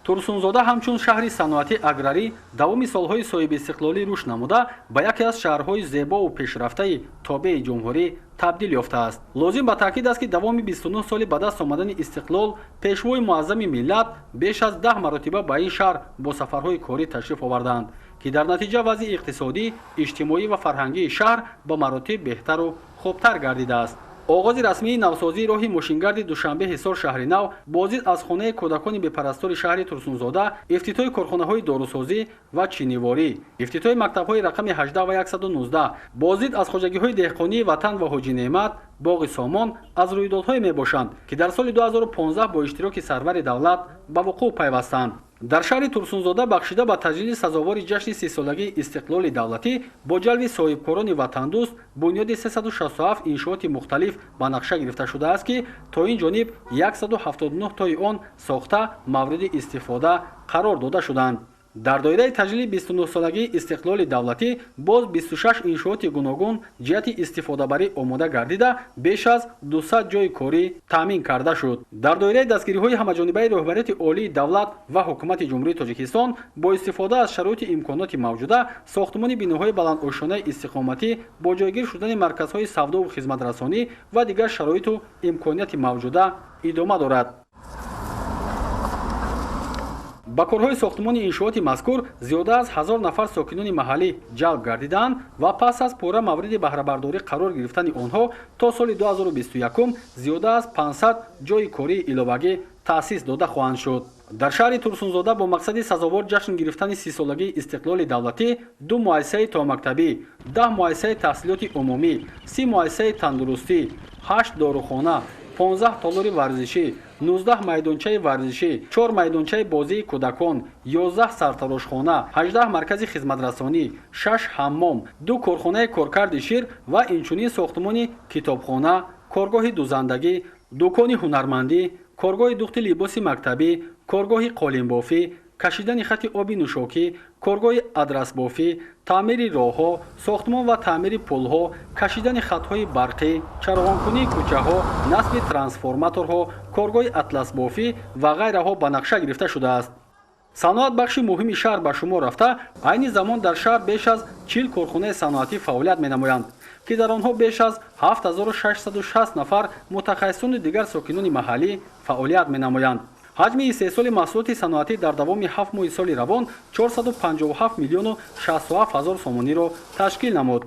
Турсунзода ҳамчун шаҳри саноатӣ аграрӣ давоми солҳои соҳибистиқлолӣ рушд намуда ба яке аз шаҳрҳои зебову пешрафтаи тобеи ҷумҳурӣ табдил ёфтааст. Лозим ба таъкид аст, ки давоми 29 соли ба даст омадани истиқлол пешвои муаззами миллат беш аз 10 маротиба ба ин шаҳр бо сафарҳои корӣ ташриф овардаанд, ки дар натиҷа вазъи иқтисодӣ, иҷтимоӣ ва фарҳангии шаҳр ба маротиб беҳтару хубтар гардидааст. Оғози расмии навсозии роҳи мошингарди Душанбе Ҳисор шаҳри нав, боздид аз хонаи кӯдакони бепарастори шаҳри Турсунзода, ифтитоҳи корхонаҳои дорусозӣ ва чиниворӣ, ифтитоҳи мактабҳои рақами 18 ва 119, боздид аз хоҷагиҳои деҳқонии Ватан ва Ҳоҷи Неъмат, Боғи Сомон аз рӯйдодҳое мебошанд, ки дар соли 2015 бо иштироки сарвари давлат ба вуқӯъ пайвастанд. Дар шаҳри Турсунзода бахшида ба таҷлили сазовори ҷашни 30-солагии истиқлоли давлатӣ бо ҷалби соҳибкорони ватандӯст бунёди 367 иншооти мухталиф ба нақша гирифта шудааст, ки то ин ҷониб 179 тои он сохта мавриди истифода қарор дода шуданд. Дар доираи таҷлили 29-солагии истиқлоли давлатӣ боз 26 иншооти гуногун ҷиҳати истифодабарӣ омода гардида беш аз 200 ҷойи корӣ таъмин карда шуд. Дар доираи дастгириҳои ҳамаҷонибаи роҳбарияти олии давлат ва ҳукумати Ҷумҳурии Тоҷикистон бо истифода аз шароити имконоти мавҷуда сохтмони биноҳои баландошёнаи истиқоматӣ бо ҷойгир шудани марказҳои савдову хизматрасонӣ ва дигар шароиту имконияти мавҷуда идома дорад. Ба корҳои сохтмони иншооти мазкур зиёда аз 1000 нафар сокинони маҳаллӣ ҷалб гардидаанд ва пас аз пурра мавриди баҳрабардорӣ қарор гирифтани онҳо то соли 2021 зиёда аз 500 ҷойи кории иловагӣ таъсис дода хоҳанд шуд. Дар шаҳри Турсунзода бо мақсади сазовор ҷашн гирифтани 30-солагии истиқлоли давлатӣ 2 муассисаи томактабӣ, 10 муассисаи таҳсилоти умумӣ, 30 муассисаи тандурустӣ, 8 дорухона, 15 толори варзишӣ, 19 майдончаи варзишӣ, 4 майдончаи бозии кӯдакон, 11 сартарошхона, 18 маркази хизматрасонӣ, 6 ҳаммом, 2 корхонаи коркарди шир ва инчунин сохтмони китобхона, коргоҳи дузандагӣ, дукони ҳунармандӣ, коргоҳи духти либоси мактабӣ, коргоҳи қолинбофӣ, кашидани хати оби нӯшокӣ, коргоҳи адрасбофӣ, таъмири роҳҳо, сохтмон ва таъмири пулҳо, кашидани хатҳои барқӣ, чароғонкунии кӯчаҳо, насби трансформаторҳо, коргоҳи атласбофӣ ва ғайраҳо ба нақша гирифта шудааст. Саноат бахши муҳими шаҳр ба шумор рафта, айни замон дар шаҳр беш аз 40 корхонаи саноатӣ фаъолият менамоянд, ки дар онҳо беш аз 7660 нафар мутахассисони дигар сокинони маҳаллӣ фаъолият менамоянд. Ҳаҷми истеҳсоли маҳсулоти саноатӣ дар давоми 7 моҳи соли равон 457 миллиону 67 ҳазор сомониро ташкил намуд.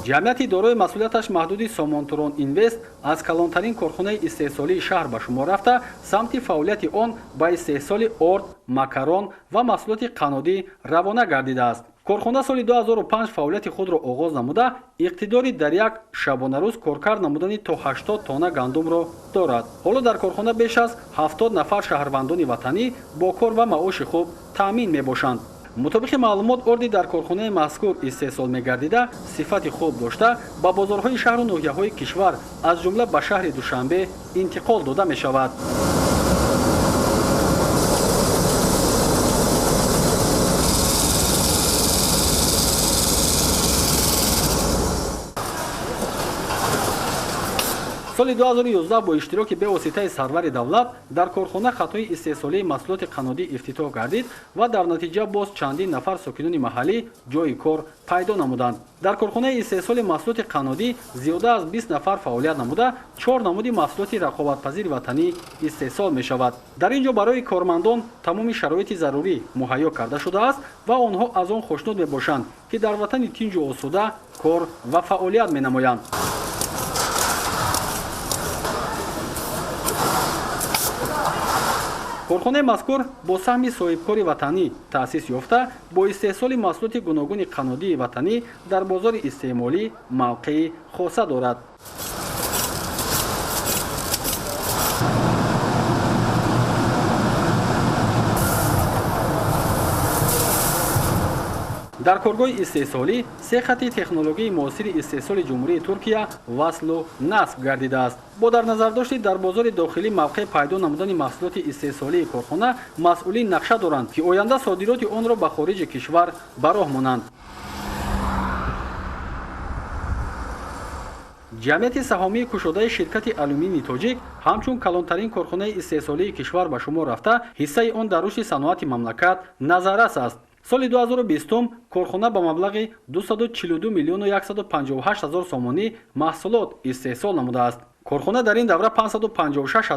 Ҷамъияти дорои масъулияташ маҳдуди Сомонтурон Инвест аз калонтарин корхонаи истеҳсолии шаҳр ба шумор рафта, самти фаъолияти он ба истеҳсоли орд, макарон ва маҳсулоти қаннодӣ равона гардидааст. Корхона соли 2005 фаъолияти худро оғоз намуда, иқтидори дар як шабонарӯз коркард намудани то 80 тонна гандумро дорад. Ҳоло дар корхона беш аз 70 нафар шаҳрвандони ватанӣ бо кор ва маоши хуб таъмин мебошанд. Мутобиқи маълумот, орди дар корхонаи мазкур истеҳсол мегардида, сифати хуб дошта, ба бозорҳои шаҳру ноҳияҳои кишвар, аз ҷумла ба шаҳри Душанбе интиқол дода мешавад. Соли 2011 бо иштироки бевоситаи сарвари давлат дар корхона хатҳои истеҳсолии маҳсулоти қаннодӣ ифтитоҳ гардид ва дар натиҷа боз чандин нафар сокинони маҳаллӣ ҷойи кор пайдо намуданд. Дар корхонаи истеҳсоли маҳсулоти қаннодӣ зиёда аз 20 нафар фаъолият намуда, 4 намуди маҳсулоти рақобатпазири ватанӣ истеҳсол мешавад. Дар ин ҷо барои кормандон тамоми шароити зарурӣ муҳайё карда шудааст ва онҳо аз он хушнуд мебошанд, ки дар ватани тинҷу осуда кор ва фаъолият менамоянд. Корхонаи мазкур бо саҳми соҳибкори ватанӣ таъсис ёфта, бо истеҳсоли маҳсулоти гуногуни қаннодии ватанӣ дар бозори истеъмолӣ мавқеи хоса дорад. Дар коргоҳи истеҳсолӣ се хати технологияи муосири истеҳсоли Ҷумҳурии Туркия васлу насб гардидааст. Бо дар назардошти дар бозори дохилӣ мавқеъ пайдо намудани маҳсулоти истеҳсолии корхона, масъулин нақша доранд, ки оянда содироти онро ба хориҷи кишвар ба роҳ монанд. Ҷамъияти саҳомии кушодаи ширкати алюминии тоҷик ҳамчун калонтарин корхонаи истеҳсолии кишвар ба шумор рафта, ҳиссаи он дар рушди саноати мамлакат назаррас аст. Соли 2020 корхона ба маблағи 242 миллиону 158 ҳазор сомонӣ маҳсулот истеҳсол намудааст. Корхона дар ин давра 556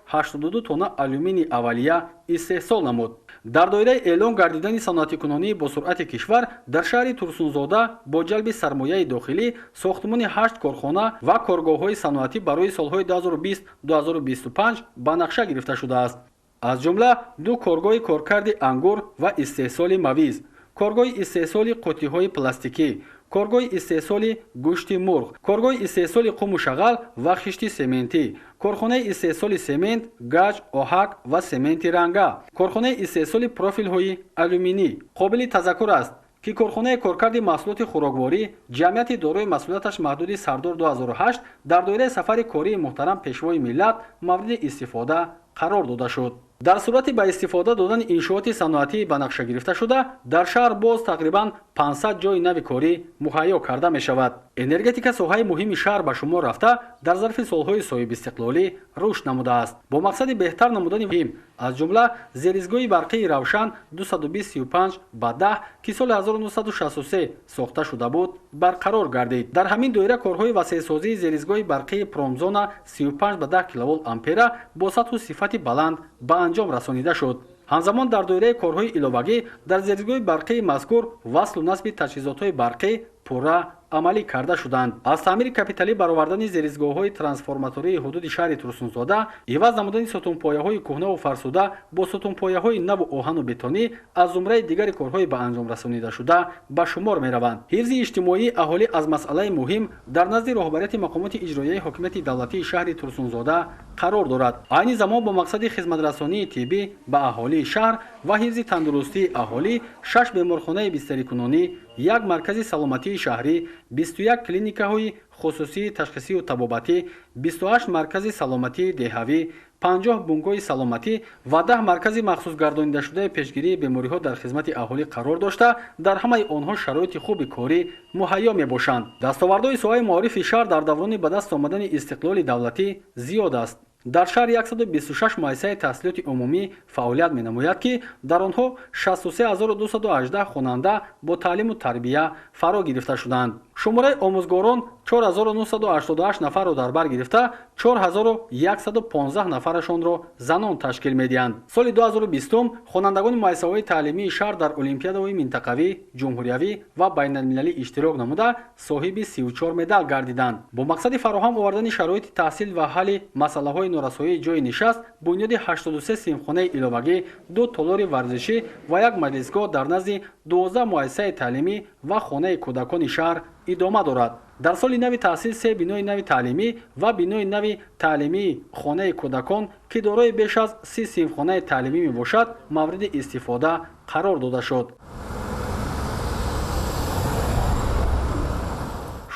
082 тонна алюминии аввалия истеҳсол намуд. Дар доираи эълон гардидани саноатикунонии босуръати кишвар дар шаҳри Турсунзода бо ҷалби сармояи дохилӣ сохтмони ҳашт корхона ва коргоҳҳои саноатӣ барои солҳои 2020-2025 ба нақша гирифта шудааст. Аз ҷумла ду коргоҳи коркарди ангур ва истеҳсоли мавиз, коргоҳи истеҳсоли қуттиҳои пластикӣ, коргоҳи истеҳсоли гӯшти мурғ, коргоҳи истеҳсоли қуму шағал ва хишти сементӣ, корхонаи истеҳсоли семент, гач, оҳак ва сементи ранга, корхонаи истеҳсоли профилҳои алюминӣ. Қобили тазаккур аст, ки корхонаи коркарди маҳсулоти хӯрокворӣ ҷамъияти дорои масъулияташ маҳдуди Сардор 2008 дар доираи сафари кории муҳтарам Пешвои миллат мавриди истифода қарор дода шуд. Дар сурати ба истифода додани иншооти саноатии ба нақша гирифташуда, дар шаҳр боз тақрибан 500 ҷойи нави корӣ муҳайё карда мешавад. Энергетика соҳаи муҳими шаҳр ба шумор рафта, дар зарфи солҳои соҳибистиқлолӣ рушд намудааст. Бо мақсади беҳтар намудани муҳим, аз ҷумла зеризгоҳи барқии Равшан 235 ба 10, ки соли 1963 сохта шуда буд, барқарор гардид. Дар ҳамин доира корҳои васеъсозии зеризгоҳи барқии Промзона 35 ба 10 киловолт ампера бо сатҳу сифати баланд ба анҷом расонида шуд. Ҳамзамон дар доираи корҳои иловагӣ дар зеризгоҳи барқии мазкур васлу насби таҷҳизотҳои барқӣ пурра амалӣ карда шуданд. Аз таъмири капиталӣ баровардани зеризгоҳҳои трансформатории ҳудуди шаҳри Турсунзода, иваз намудани сутунпояҳои кӯҳнаву фарсуда бо сутунпояҳои наву оҳану бетонӣ аз зумраи дигари корҳои ба анҷом расонидашуда ба шумор мераванд. Ҳифзи иҷтимоии аҳолӣ аз масъалаи муҳим дар назди роҳбарияти мақомоти иҷроияи ҳокимияти давлатии шаҳри Турсунзода қарор дорад. Айни замон бо мақсади хизматрасонии тиббӣ ба аҳолии шаҳр ва ҳифзи тандурустии аҳолӣ шаш беморхонаи бистарикунонӣ, як маркази саломатии шаҳрӣ, 21 клиникаҳои хусусии ташхисию табобатӣ, 28 маркази саломатии деҳавӣ, 50 бунгоҳи саломатӣ ва 10 маркази махсусгардонидашудаи пешгирии бемориҳо дар хизмати аҳолӣ қарор дошта, дар ҳамаи онҳо шароити хуби корӣ муҳайё мебошанд. Дастовардҳои соҳаи маорифи шаҳр дар даврони ба даст омадани истиқлоли давлатӣ зиёд аст. Дар шаҳр 126 муассисаи таҳсилоти умумӣ фаъолият менамояд, ки дар онҳо 63218 хонанда бо таълиму тарбия фаро гирифта шуданд. Шумораи омӯзгорон 4988 нафарро дар бар гирифта, 4115 нафарашонро занон ташкил медиҳанд. Соли 2020 хонандагони муассисаҳои таълимии шаҳр дар олимпиадаҳои минтақавӣ, ҷумҳуриявӣ ва байналмилалӣ иштирок намуда, соҳиби 34 медал гардиданд. Бо мақсади фароҳам овардани шароити таҳсил ва ҳалли масъалаҳои норасоии ҷойи нишаст бунёди 83 синфхонаи иловагӣ, ду толори варзишӣ ва як маҷлисгоҳ дар назди 12 муассисаи таълимӣ ва хонаи кӯдакони шаҳр идома дорад. Дар соли нави таҳсил се бинои нави таълимӣ ва бинои нави таълимии хонаи кӯдакон, ки дорои беш аз 30 синфхонаи таълимӣ мебошад, мавриди истифода қарор дода шуд.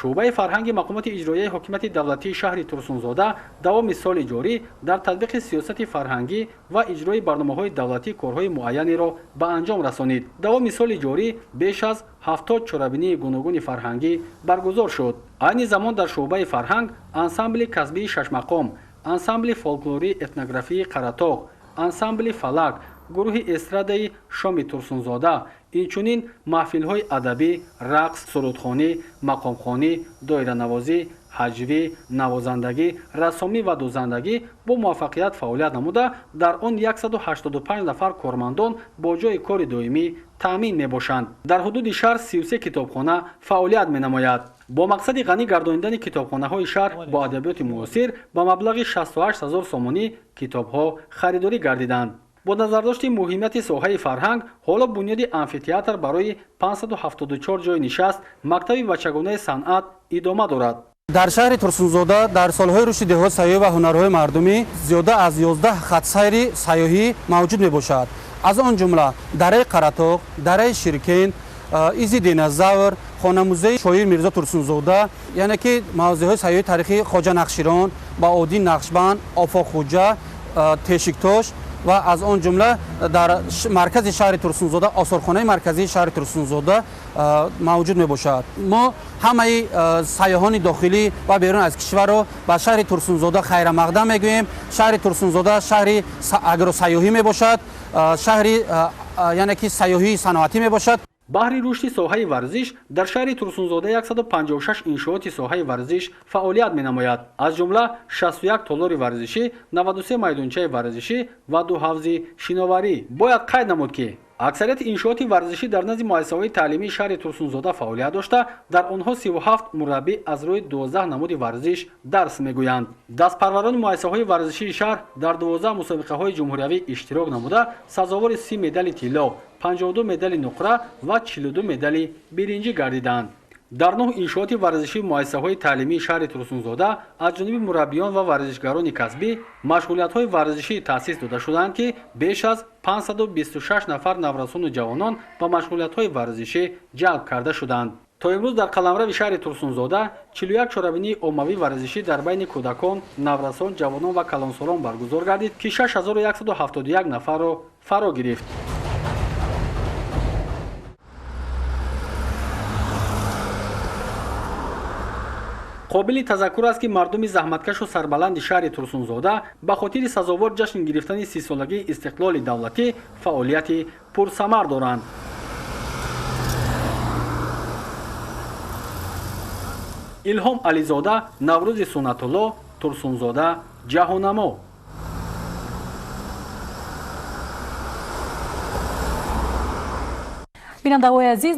Шӯъбаи фарҳанги мақомоти иҷроияи ҳокимияти давлатии шаҳри Турсунзода давоми соли ҷорӣ дар татбиқи сиёсати фарҳангӣ ва иҷрои барномаҳои давлатӣ корҳои муайянеро ба анҷом расонид. Давоми соли ҷорӣ беш аз 70 чорабинии гуногуни фарҳангӣ баргузор шуд. Айни замон дар шӯъбаи фарҳанг ансамбли касбии Шашмақом, ансамбли фолклории этнографии Қаратоғ, ансамбли Фалак, гурӯҳи эстрадаи Шоми Турсунзода, инчунин маҳфилҳои адабӣ, рақс, сурудхонӣ, мақомхонӣ, доиранавозӣ, ҳаҷвӣ, навозандагӣ, рассомӣ ва дӯзандагӣ бо муваффақият фаъолият намуда, дар он 185 нафар кормандон бо ҷойи кори доимӣ таъмин мебошанд. Дар ҳудуди шаҳр 33 китобхона фаъолият менамояд. Бо мақсади ғанӣ гардонидани китобхонаҳои шаҳр бо адабиёти муосир ба маблағи 68 ҳазор сомонӣ китобҳо харидорӣ гардиданд. Бо назардошти муҳимияти соҳаи фарҳанг ҳоло бунёди амфитеатр барои 574 ҷойи нишаст, мактаби бачагонаи санъат идома дорад. Дар шаҳри Турсунзода дар солҳои рушди деҳот, сайёҳӣ ва ҳунарҳои мардумӣ зиёда аз 11 хатсайри сайёҳӣ мавҷуд мебошад. Аз он ҷумла дараи Қаратоғ, дараи Ширкен, изи Динозавр, хонамузеи шоир Мирзо Турсунзода, яъне ки мавзеъҳои сайёҳии тарихии Хоҷа Нақширон, Баодин Нақшбанд, Офоқхуҷа, Тешиктош ва аз он ҷумла дар маркази шаҳри Турсунзода осорхонаи марказии шаҳри Турсунзода мавҷуд мебошад. Мо ҳамаи сайёҳони дохилӣ ва берун аз кишварро ба шаҳри Турсунзода хайрамақдам мегӯем. Шаҳри Турсунзода шаҳри агросайёҳӣ мебошад, шаҳри яъне ки сайёҳии саноатӣ мебошад. Баҳри рушди соҳаи варзиш дар шаҳри Турсунзода 156 иншооти соҳаи варзиш фаъолият менамояд. Аз ҷумла 61 толори варзишӣ, 93 майдончаи варзишӣ ва 2 ҳавзи шиноварӣ. Бояд қайд намуд, ки аксарияти иншооти варзишӣ дар назди муассисаҳои таълимии шаҳри Турсунзода фаъолият дошта, дар онҳо 37 мураббӣ аз рӯи 12 намуди варзиш дарс мегӯянд. Дастпарварони муассисаҳои варзишии шаҳр дар 12 мусобиқаҳои ҷумҳуриявӣ иштирок намуда, сазовори 30 медали тилло, 52 медали нуқра ва 42 медали биринҷӣ гардиданд. Дар 9 иншооти варзишии муассисаҳои таълимии шаҳри Турсунзода аз ҷониби мураббиён ва варзишгарони касбӣ машғулиятҳои варзишӣ таъсис дода шудаанд, ки беш аз 526 нафар наврасону ҷавонон ба машғулиятҳои варзишӣ ҷалб карда шуданд. То имрӯз дар қаламрави шаҳри Турсунзода 41 чорабинии оммавии варзишӣ дар байни кӯдакон, наврасон, ҷавонон ва калонсолон баргузор гардид, ки 6171 нафарро фаро гирифт. Қобили тазаккур аст, ки мардуми заҳматкашу сарбаланди шаҳри Турсунзода ба хотири сазовор ҷашн гирифтани 30-солагии истиқлоли давлатӣ фаъолияти пурсамар доранд. Илҳом Ализода, Наврӯзи Суннатулло, Турсунзода, Ҷаҳоннамо. Бинандаҳои азиз.